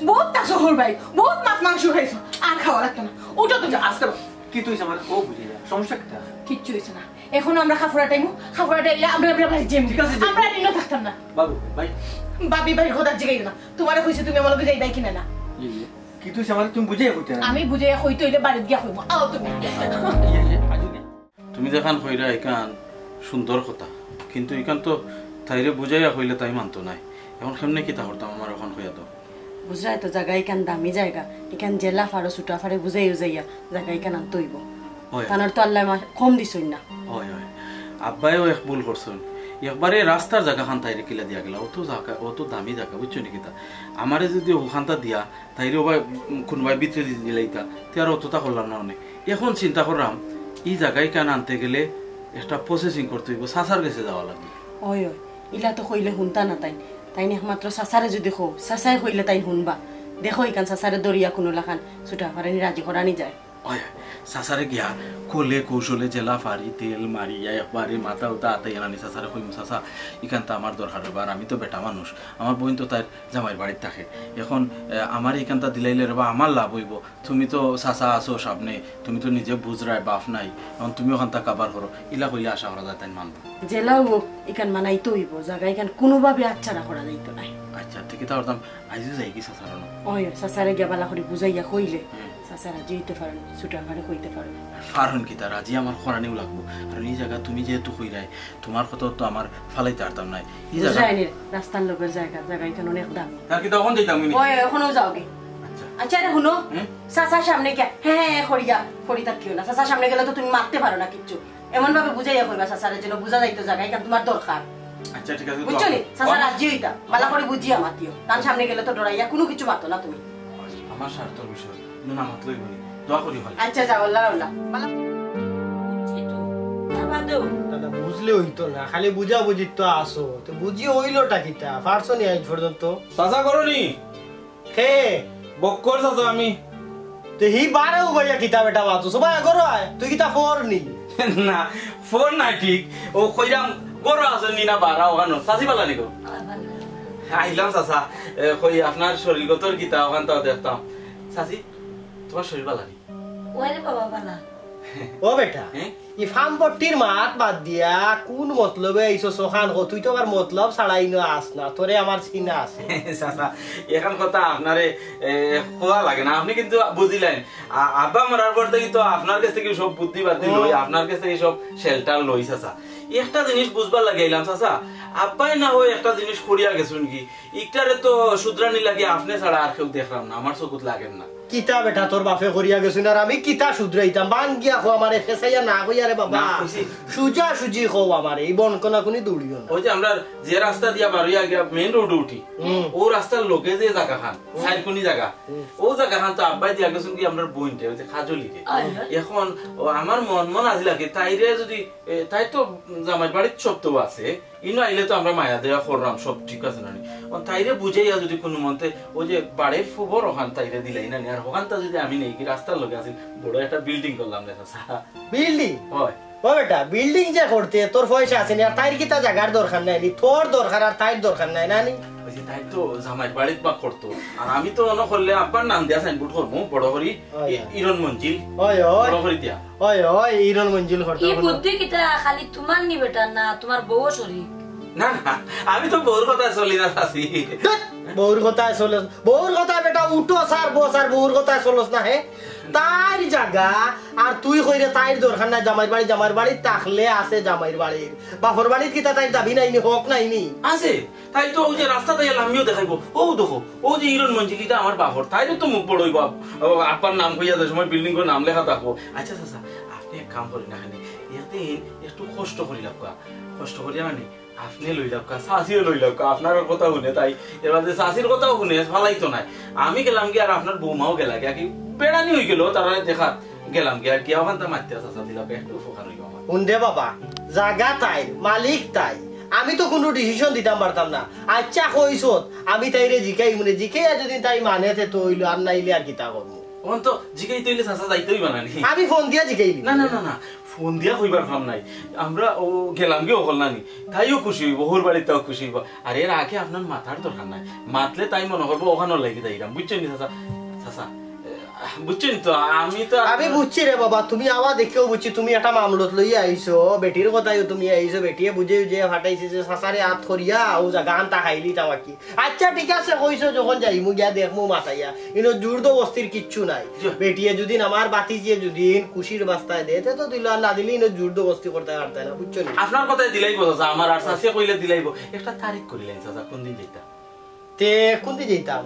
বহুত তা শহর ভাই, বহুত মাছ মাংস খাইছো, আর খাওয়া লাগতো না। উঠো তুমি। আচ্ছা, আস্তে। কিতা অইছে আমার? ও বুঝে যা, সমস্যা কিতা? কিচ্ছু অইছে না। এখন আমরা খাফুরা টাইমু, খাফুরা টাইলে আমরা আমরা বাড়ি যাইমু। ঠিক আছে, যাই। আমরা দিনও থাকতাম না। বাবু ভাই। ভাবি ভাই খোদার জিগাই না। তোমারে কইছি তুমি আমার লগে যাইবাই কিনা না? ইয়ে, ইয়ে। কিতা অইছে আমার? তুমি বুঝাইয়া কইতে না। আমি বুঝাইয়া কইতে অইলে বাড়িত গিয়া কইমু। আও তুমি। ইয়ে, ইয়ে, আজু নেই। তুমি যেখান কইরা এখান সুন্দর কথা, কিন্তু এখান তো তাইরে বুঝাইয়া কইলে তাই মানতো নায়। এখন কেমনে কিতা করতাম, আমার ওখান কইয়া দাও। বুঝরায় তো, জাগা ইখান দামি জাগা, ইখান যেলা ফারো ছুটা ফারে বুঝাই উজাইয়া জাগা ইখান আনতে অইবো। অয়। তানর তো আল্লায় মা-, কম দিছইন না। অয়, অয়। আব্বায়ও এক ভুল করছইন। একবারে রাস্তার জাগাখান তাইরে কিলা দিয়া গেলা, অত জাগা, অত দামি জাগা, বুঝছো নি কিতা? আমারে যদি ওখানটা দিয়া, তাইরে ওবা কুনবায় ভিতরে দি-, দিলাইতা, তে আর অতটা করলাম না অনে। এখন চিন্তা করলাম, ই জাগা ইখান আনতে গেলে একটা প্রসেসিং করতে অইবো, চাচার গেছে যাওয়া লাগবো। অয়, অয়, ইলা তো কইলে হুনতা না তাইন। তাইন একমাত্র চাচারে যদি কও, চাচায় কইলে তাইন হুনবা। দেখো ইখান চাচারে ধরিয়া কুনু লাখান ছুটা ফারানি রাজি করানি যায়। ওই, চাচারে গিয়া কলে কৌশলে যেলা পারি তেল মারিয়া একবারে মাথা উতা আতাইয়া নানি চাচারে কইমু, "চাচা, ইখানতা আমার দরকার অইবো, আর আমি তো বেটা মানুষ, আমার বইন তো তাইর জামাইর বাড়িত থাকে। এখন, এ, আমারে ইখানতা দিলাইলে রেবা আমার লাভ অইবো, তুমি তো চাচা আছো সামনে, তুমি তো নিজে বুঝরায়, বাপ নাই, এখন তুমি অখানতা কাবার করো।" ইলা কইলে আশা করা যায় তাইন মানবো। যেলাউ অউক, ইখান মানাইতে অইবো, জাগা ইখান কুনুভাবে আচ্ছাড়া করা যাইতো নায়। আচ্ছা, তে কিতা করতাম, আইজউ যাইগি চাচার অনো? ওই, চাচারে গিয়া বালা করি বুঝাইয়া কইলে, হুম। চাচা রাজি অইতে পারইন, ছোট আফারে কইতে পারইন। পারইন কিতা, রাজি আমার করানিউ লাগবো। আর ই জাগা তুমি যেহেতু কইরায়, তুমার কথা তো আমার ফালাইতে পারতাম নায়। ই জাগা বুঝরায় নি, রাস্তার লগর জাগা, জাগা ইখান অনেক দামি। তার কিতা অখন যাইতাম নি? ওই, অখনউ যাওগি। আচ্ছা। আচ্ছা রে, হুনো, হুম? চাচার সামনে গিয়া হ্যাঁ, হ্যাঁ, হ্যাঁ করিয়া, করি থাকিও না। চাচার সামনে গেলে তো তুমি মাততে পারো না কিচ্ছু। এমন ভাবে বুঝাইয়া কইবা চাচারে যেন বুঝা যাইতো জাগা ইখান তুমার দরকার। আচ্ছা, ঠিক আছে, বুঝছো নি? চাচা রাজি অইতা, বালা করি বুঝিয়া মাতিও। তান সামনে গেলে তো ডরাইয়া কুনু কিচ্ছু মাতো না তুমি। আমার স্বার্থর বিষয়, নু না মাতলেউ অইবো নি। দোয়া করি খালি। আচ্ছা, যাও, আল্লাহ, আল্লাহ। বালা বুঝছি তো। বাবা দেও। দাদা, বুঝলে অইতো না, খালি বুঝাবুঝিত তো আছো। তে বুঝি অইলোটা কিতা? পারছো নি আইজ পর্যন্ত? চাচা করো নি? কে? বক্কর চাচা আমি। তে হি বারে উবাইয়া কিতা বেটা মাতো? সবাই আগর আয়, তুই কিতা ফোর নি? না, ফোর না ঠিক। ও কইরাম, গরো আছো নি না বারা অখানো? চাচি বালা নি গো? আইলাম চাচা, এ, কই আপনার শরীরগতর কিতা অখানতাও দেখতাম। চাচি, তুমার শরীর বালা নি? ওরে বাবা বালা। ও বেটা, হ্যাঁ? ই ফামপট্টির মাত বাদ দিয়া কুন মতলবে আইছস অখান ক? তুই তো আবার মতলব ছাড়া ইনো আস না, তোরে আমার চিনা আছে। চাচা, এখান কথা আপনারে, এ, কওয়া লাগে না, আপনে কিন্তু বুঝিলাইন। আ-, আব্বা মরার পর থাকি তো আপনার গেছ থাকি সব বুদ্ধি বাদ্ধি লই, হুম। আপনার গেছ থাকি সব shelter লই চাচা। একটা জিনিস বুঝবার লাগি আইলাম চাচা, আব্বায় না অয় একটা জিনিস করিয়া গেছইন কি, ইকটারে তো শুধরানি লাগি আপনে ছাড়া আর কেউ দেখরাম না, আমার চকুত লাগের না। কিতা বেটা তোর বাফে করিয়া গেছইন আর আমি কিতা শুধরাইতাম? বান গিয়া কও আমারে, ফেসাইয়া না কইয়া রে বাবা। না, কইছি। সুজা সুজি কও আমারে, ই বনকনা কুনি দৌড়িও না। ওই যে আমরা যে রাস্তা দিয়া বারইয়া গিয়া main road উঠি, হুম। ও রাস্তার লগে যে জাগাখান, হুম। সাইডকুনি জাগা, হুম। ও জাগাখান তো আব্বায় দিয়া গেছইন কি আমরার বইনরে, ওই যে কাজলিরে। আয়, আয়। এখন ও আমার মন মন আজি লাগে, তাইরে যদি, এ, তাই তো জামাইর বাড়িত সব তো আছে, ইনো আইলে তো আমরা মায়া দয়া কররাম, সব ঠিক আছে না নি? ও তাইরে বুঝাইয়া যদি কুনু মন্তে ওই যে বাড়ির ফুবর অখান তাইরে দিলাই না নি, আর অখানতা যদি আমি নেই কি রাস্তার লগে আছিল, বড় একটা building করলাম না চাচা। Building? হয়। ও বেটা, building যে করতে তোর পয়সা আছে নি, আর তাইর কিতা জাগার দরকার নাই নি, তোর দরকার আর তাইর দরকার নাই না নি? ওই যে তাই তো জামাইর বাড়িত বা করতো, আর আমি তো অনো করলে আব্বার নাম দিয়া signboard করমু, বড় করি, হয়, ই-, হয়। ইরন মঞ্জিল, হয়, হয়। বড় করি দিয়া। ওই, ওই, ইরন মঞ্জিল করতে ই হবে না। বুদ্ধি কিতা খালি তুমার নি বেটা, না তুমার বউও শরিক? না, না, আমি তো বউর কথায় চলি না, চাচি। ধ্যাৎ, বউর কথায় চলস, বউর কথায় বেটা উঠো স্যার, বউ স্যার, বউর কথায় চলস না, হে? তাইর জাগা, আর তুই কইরে তাইর দরকার নাই, জামাইর বাড়ি, জামাইর বাড়ি থাকলে আছে জামাইর বাড়ির। বাপর বাড়িত কিতা তাইর দাবি নাই নি, হক নাই নি? আছে। তাই তো ওই যে রাস্তা দিয়া লামিও দেখাইবো, ও দেখো, ও যে ইরন মঞ্জিল, ইটা আমার বাপর, তাইরও তো মুখ বড় অইবো, আপ-, ও আব্বার নাম কইয়া যে সময় building-র নাম লেখা থাকবো। আচ্ছা চাচা, আপনে এক কাম করি না খানি, একদিন একটু কষ্ট করি লাউক্কা, কষ্ট করিয়া মানে আপনে লই লাউক্কা, চাচিও লই লাউক্কা, আপনার কথা হুনে তাই, এবার যে চাচির কথাও হুনে, ফালাইতো নাই। আমি গেলাম গিয়া আর আপনার বৌমাও গেলা গিয়া, কি বেড়ানি অই গেল, তারা দেখা গেলাম গিয়া, গিয়া অখানতা মাতিয়া চাচা দিলা, একটু উপকার অইবো আমার। হুন দে বাবা, জাগা তাইর, মালিক তাই, আমি তো কুনু decision দিতাম পারতাম না। আচ্ছা কইছত, আমি তাইরে জিকাইমুনে, জিকাইয়া যদি তাই মানে তে তো অইলো, আর নাইলে আর কিতা করমু? অখন তো জিকাইতে অইলে চাচা যাইতে অইবা না নি? আমি ফোন দিয়া জিকাইলিমু। না, না, না, না, ফোন দিয়া কইবার কাম নাই। আমরা ও গেলাম গিয়া অকল না নি? তাইও খুশি অইবো, হউর বাড়ির তাও খুশি অইবো। আর এর আগে আপনার মাতার দরকার নাই, মাতলে তাই মনো করবো অখানর লাগি যাইরাম, বুঝছইন নি চাচা? চাচা, এ, বুঝছইন তো, আমি তো আর আমি বুঝছি রে বাবা, তুমি আমার দেখিয়াও বুঝছি, তুমি একটা মামলত লইয়া আইছো, বেটির কথায়ও তুমি আইছো, বেটিয়ে বুঝে যে ফাটাইছে যে চাচারে আত করিয়া ও জাগা আনতা খাইলি তামাকি। আচ্ছা ঠিক আছে, কইছো যখন যাইমু গিয়া দেখমু মাতাইয়া, ইনো জোর জবরদস্তির কিচ্ছু নাই। জি। বেটিয়ে যদি আমার বাতিজিয়ে যদি খুশির বাস্তায় দে, তে তো দিল, আর না দিলে ইনো জোর জবরদস্তি করতে পারতে না, বুঝছো নি? আপনার কথায় দিলাইবো চাচা, আমার আর চাচিয়ে কইলে দিলাইবো। একটা তারিখ করিলাইন চাচা, কোন দিন যাইতা? তে কোন দিন যাইতাম?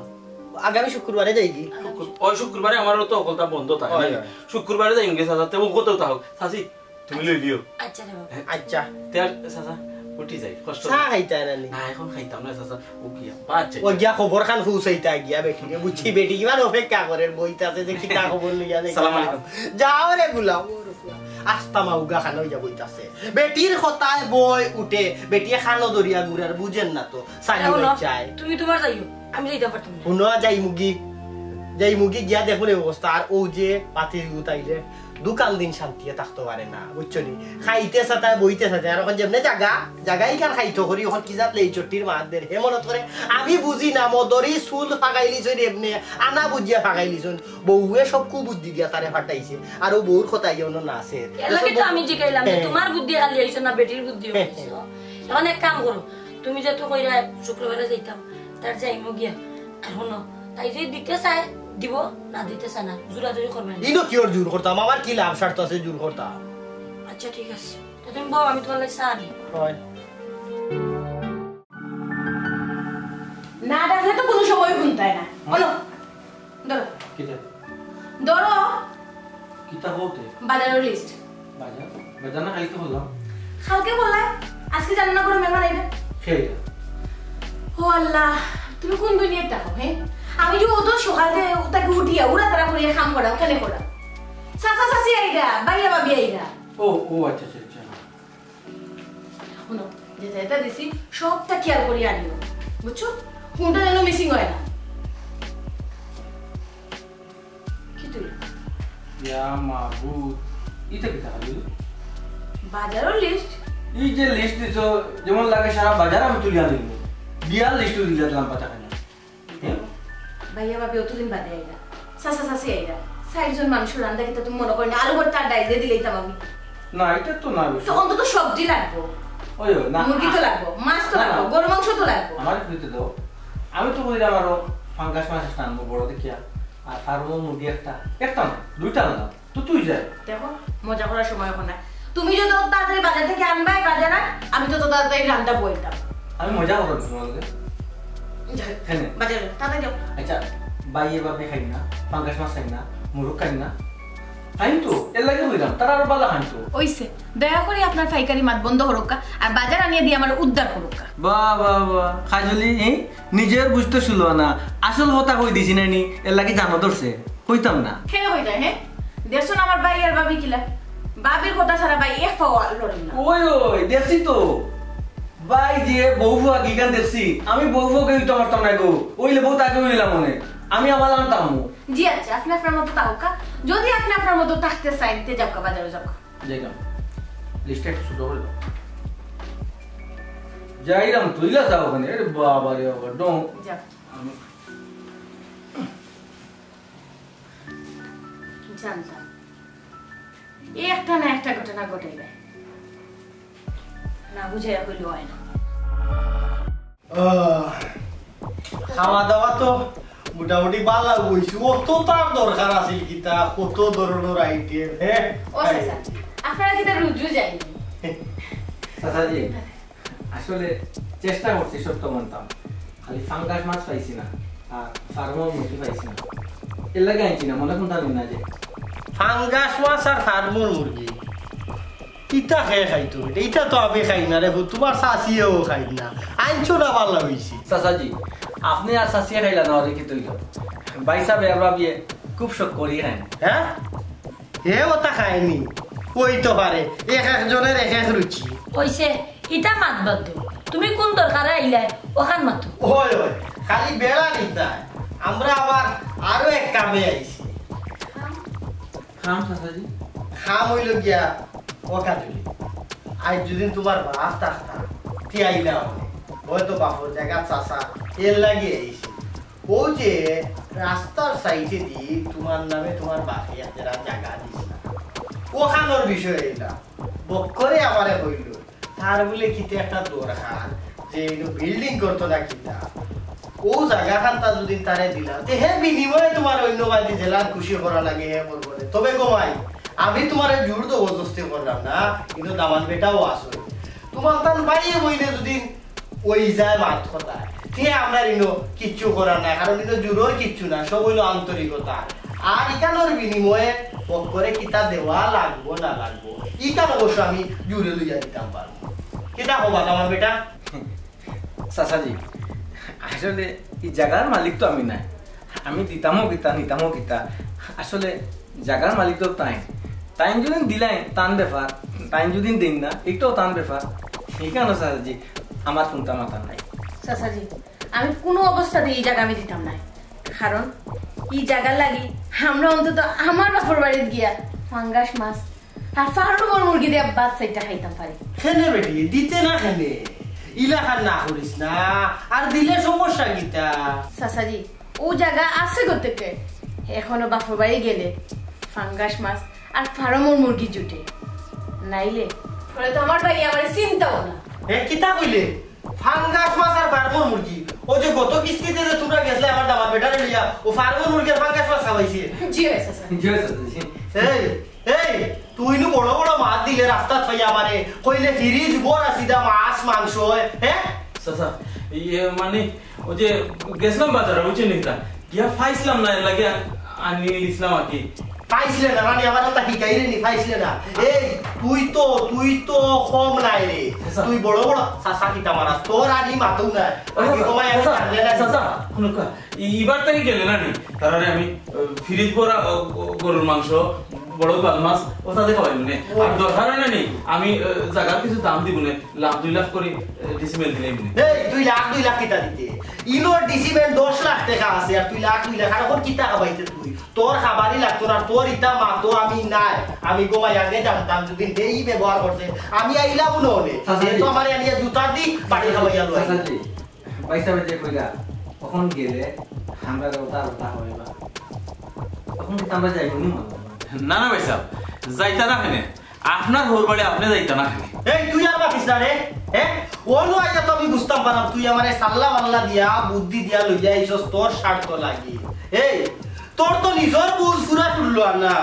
আগামী শুক্রবারে যাইগি। শুক্র-, ওই শুক্রবারে আমারও তো হকলতা বন্ধ থাকে, হয়, না? হয়। শুক্রবারে যাইমু গি চাচা, তে ও কত থাক। চাচি, তুমি লই দিও। আচ্ছা রে বাবা। আচ্ছা। তে আর চাচা, উঠি যাই, কষ্ট চা নাই। খাইতা না নি? না, এখন খাইতাম না চাচা, ও গিয়া, বাদ যাই। ও গিয়া খবর খান পৌঁছাইতা গিয়া বেটিরে, বুঝছি বেটি কিমান অপেক্ষা করের, বইতাছে যে কিতা খবর লইয়া যাই। সালাম আলাইকুম। যাও রে গুলাম, আস্তা মাউগা খান অইয়া বইতাছে। বেটির কথায় বয় উঠে, বেটিয়ে খানো দরিয়া ঘুরার, বুঝেন না তো। সানি হুনো, বাচ্চায়। তুমি তোমার যাইও, আমি যাইতাম পারতাম না। হুনো, যাইমুগি। যাইমুগি গিয়া দেখমু নি অবস্থা। আর অউ যে পাতির গুত আইলে দুকাল দিন শান্তিয়ে থাকতো পারে না, বুঝছো নি? খাইতে চায়, বইতে চায়, আর অখন যেমনে জাগা, জাগাই কার খাইতো করি, অখন কি জাত লেইচট্টির মাত দের, হে মনত করে, আমি বুঝি না, মদরি চুল ফাগাইলিছইন এমনে, আনা বুঝিয়া ফাগাইলিছইন। বউয়ে সব কুবুদ্ধি দিয়া তারে ফাটাইছে, আর অউ বউর কথা ইয়ে অনো না আছে। এর লাগি তো আমি জিকাইলাম যে হ্যাঁ। তুমার বুদ্ধি খালি আইছে না, বেটির বুদ্ধি হ্যাঁ। আইছে। অখন এক কাম করো, তুমি যেহেতু কইরা শুক্রবারে যাইতাম, তার যাইমু গিয়া। আর হুনো, তাই যদি দিতে চায় দিব, না দিতে চায় না, জোরাজুরি করবে না। ইনো কিওর জোর করতাম? আমার কি লাভ স্বার্থ আছে জোর করতাম? আচ্ছা, ঠিক আছে, তো তুমি বও, আমি তুমার লাগি চা আনি। হয়। না ডাকলে তো কুনু সময় হুনতায় না। বলো, ধরো। কিতা? ধরো। কিতা কওতে? বাজারর লিস্ট। বাজার? বাজার না কাইলকে করলাম। কাইলকে করলায়? আইজকে জানো না কুনু মেহমান আইবা? কে আইবা? ও আল্লাহ, তুমি কুন দুনিয়াত থাকো, হে? আমি যে অত সকালে উঠিয়া উড়াতাড়া করিয়া কাম করাম, কেনে করাম? চাচা চাচি আইরা, ভাইয়া ভাবি আইরা। ও, ও আচ্ছা, আচ্ছা, আচ্ছা। হুনো, যেতা যেতা দিছি, সবতা খেয়াল করি আনিও। বুঝছো? কুনটা যেন মিসিং অয় না। কিতা? ইয়া মাবুদ, ইতা কিতা দিলো? বাজারর লিস্ট। এই যে লিস্ট দিছো, যেমন লাগে সারা বাজার আমি তুলিয়া দিমু। বিয়ার লিস্ট দিলা দিলাম পাতা খানা। হে? ভাইয়া ভাবি অতদিন বাদে আইলা, চাচা চাচি আইলা, চাইরজন মানুষর রান্দা কিতা তুমি মনো করো না? আলু ভর্তা আর ডাইল দিয়া দিলাইতাম আমি। না, ইটা তো না অবশ্য। তো অন্তত সবজি লাগবো। ওই, ওই, না, মুরগি তো লাগবো, মাছ তো না, লাগবো, না। গরু মাংস তো লাগবো। আমারে কইতে দাও, আমি তো কইলাম আরো ফাঙ্গাস মাছ একটা আনবো বড় দেখিয়া, আর ফার্মর মুরগি একটা, একটা না, দুইটা আনলাম। তো তুই যা। দেখো, মজা করার সময় অখন না। তুমি যত তাড়াতাড়ি বাজার থাকি আনবায় বাজার, আর আমি তত তাড়াতাড়ি রান্দা বইতাম। আমি মজা করলাম তোমার লগে। যাও, কেনে? বাজার যাও, তাড়াতাড়ি যাও। আচ্ছা, ভাইয়ে ভাবি খাইন না, ফাঙ্গাস মাছ খাইন না, মুরগ খাইন না। খাইন তো, এর লাগি কইলাম, তারা আরো বালা খাইন তো। অইছে, দয়া করি আপনার ফাইকারি মাত বন্ধ করুক্কা, আর বাজার আনিয়া দিয়া আমার উদ্ধার করুক্কা। বাহ, বাহ, বাহ, কাজলি, এ? নিজের বুঝতে শুলো না, আসল কথা কই দিছি না নি, এর লাগি জানো ধরছে। কইতাম না। কেনে কইতায়, হে? দেখছো না আমার ভাই আর ভাবি কিলা? ভাবির কথা ছাড়া ভাই এক পাও লড়েন না। ওই, ওই, দেখছি তো। ভাই যে বউ ফুয়া গিগান দেখছি, আমি বউ ফুয়াকে দিতে পারতাম না গো। অইলে বউত আগে অইলাম মনে। আমি আমার আনতাম। জি আচ্ছা, আপনি আপনার মতো থাকুক্কা। যদি আপনি আপনার মতো থাকতে চাইন, তে যাউক্কা, বাজারো যাউক্কা। যাইলাম। লিস্টটা একটু ছোট করে দাও। যাইলাম তো, ইলা যাও ওখানে। আরে বাবা রে বাবা, ডং। যাও। আমি জানতাম, এই একটা না একটা ঘটনা ঘটাইবে, না বুঝাইয়া কইলে অয় না। আহ, খাওয়া দাওয়া তো মোটামুটি বালা অইছে। অত তার দরকার আছিল কিতা, কত ধরনের আইটেম, হ্যাঁ? ও চাচা, আপনারা কিতা রুজু যাইনি? চাচাজি, আসলে চেষ্টা করছি, সত্য মানতাম, খালি ফাঙ্গাস মাছ পাইছি না, আর ফার্মর মুরগি পাইছি না, এর লাগি আনছি না। মনে কোনটা নিন না যে ফাঙ্গাস মাছ আর ফার্মর মুরগি, ইটা কে খাইতো বেটা? ইটা তো আমি খাই না রে, তোমার চাচিয়েও খাই না। আনছো না, বালা অইছে। চাচাজি, আপনি আর চাচিয়ে খাইলা না, ওরে কি তৈল? ভাই সাহেব আর ভাবিয়ে খুব শখ করি খাইন। হ্যাঁ? হে ওটা খায়নি, অইতো পারে, এক একজনের এক এক রুচি। অইছে, ইটা মাত বাদ দেও। তুমি কোন দরকারে আইলায়, অখান মাতো। ওই, ওই, খালি বেড়া নিতায়। আমরা আবার আরো এক কামে আইছি। কাম, চাচাজি? কাম অইলো গিয়া, ও কাজলি। আইজ যদি তোমার বাপ থাকতা, তে আইলা অনে। হয়তো বাপর জাগা চাচা, এর লাগি আইছি। ও যে রাস্তার সাইডে দি তোমার নামে তোমার বাপে একটা জাগা দিছে, অখানর বিষয়ে এলা বক্করে আমারে কইল, তার বুলে কিতা একটা দরকার, যে এই বিল্ডিং করতো না কিতা, ও জাগা খানতা যদি তারে দিলা, তে হে বিনিময়ে তোমার অন্য বাড়ি জেলার খুশি করা লাগে, হে করবো রে। তবে গো ভাই, আমি তোমারে জোর জবরদস্তি করলাম না, কিন্তু দামান বেটাও আসো, তোমার তান ভাইয়ে বইনে যদি ওই যায় মাত কথা। তে আমরা ইনো কিচ্ছু করার নাই, কারণ ইনো জোরর কিচ্ছু না, সব অইলো আন্তরিকতা। আর ইখানর বিনিময়ে পক্ষরে কিতা দেওয়া লাগবো না লাগবো, ইখান অবশ্য আমি জোরে লইয়া দিতাম পারবো। কিতা কবা আমার বেটা? চাচাজি, আসলে এই জাগার মালিক তো আমি নাই। আমি দিতামও কিতা, নিতামও কিতা। আসলে জাগার মালিক তো তাইন। তাইন যদি দিলাইন, তান ব্যাপার। তাইন যদি দিন না, এটাও তান ব্যাপার। ইখানো চাচাজি, আমার কুন্তা মাথা নাই। চাচাজি, আমি কোনো অবস্থাতে এই জাগা আমি দিতাম না, কারণ ই জাগার লাগি আমরা অন্তত আমার বাপর বাড়িত গিয়া ফাঙ্গাস মাছ আর ফার্মর মুরগি দিয়া ভাত চাইরটা খাইতাম পারি। কেনে বেটি, দিতে না কেনে? ইলাখান না করিস না, আর দিলে সমস্যা কিতা? চাচাজি, অউ জাগা আছে গতিকে এখনো বাপর বাড়ি গেলে ফাঙ্গাস মাছ আর ফার্মর মুরগি জুটে, নাইলে পরে তো আমার ভাই আমারে চিনতাও না। এ কিতা কইলে? ফাঙ্গাস মাছ আর ফার্মর মুরগি? অউ যে গত কিস্তিতে যে তুমরা গেছলায় আমার দামার বেটারে লইয়া, অউ ফার্মর মুরগি আর ফাঙ্গাস মাছ খাওয়াইছে। জি অয় চাচা। জি অয় চাচা, জি। এই, এই, তুই নু বড় বড় মাত দিলে রাস্তাত পাইয়া আমারে, কইলে ফ্রিজ ভরা সিধা মাছ মাংস অয়, হে? চাচা, ইয়ে মানে, অউ যে গেছলাম বাজারো, বুঝছইন নি? গিয়া পাইছলাম না, এরলাগি আ-, আনি নিছলাম আর কি। পাইছলে না, মানে আমার কথা হিকাইরে নি, পাইছলে না। এই, তুই তো, তুই তো কম নায় রে। চাচা। তুই বড় বড় চাচা কিতা মারাস, তোর আর ই মাতউ নায়। আচ্ছা, আগে কমাই আমি চাচা, জানলে না। চাচা, হুনউক্কা, ই-, ইবার তাই গেলে না নি? তারারে আমি, আহ, ফ্রিজ ভরা, আহ, গরুর মাংস, বড় লাল মাছ, অতা দিয়া খাওয়াইমু নে। ও। আর দরকার অয় না নি, আমি, আহ, জাগার কিছু দাম দিমু নে, লাখ দুই লাখ করি, আহ, ডিসিমেল দিলাইমু নে। এই, তুই লাখ দুই লাখ কিতা দিতে? ইনোর ডিসিমেল দশ লাখ টেকা আছে, আর তুই লাখ দুই লাখ, আর অখন কিতা খাবাইতে তুই? তোর খাবারই লাগতো না, তোর ইতা মাতো আমি নাই। আমি ঘুমাই আগে জানতাম, যদি দেই ব্যবহার করছে, আমি আইলাম না অনে। চাচাজি। যেহেতু আমারে আনিয়া জুতা দি, বাড়ি খাবাইয়া লই। চাচাজি, পয়সা বেঁচে কইরা, অখন গেলে আমরা ওটা ওটা হবে বা। অখন কিন্তু আমরা যাইমু নি মনে হয়। না, না ভাইসাব, যাইতা না কেনে? আপনার হউর বাড়ি আপনে যাইতা না কেনে? এই, তুই আর মাতিস না রে, হ্যাঁ? অনো আইয়া তো আমি বুঝতাম পারলাম, তুই আমারে সাল্লা মাল্লা দিয়া, বুদ্ধি দিয়া লইয়া আইছস তোর স্বার্থ লাগি। এই, তোর তো নিজর বুঝ পুরা খুললো আর না।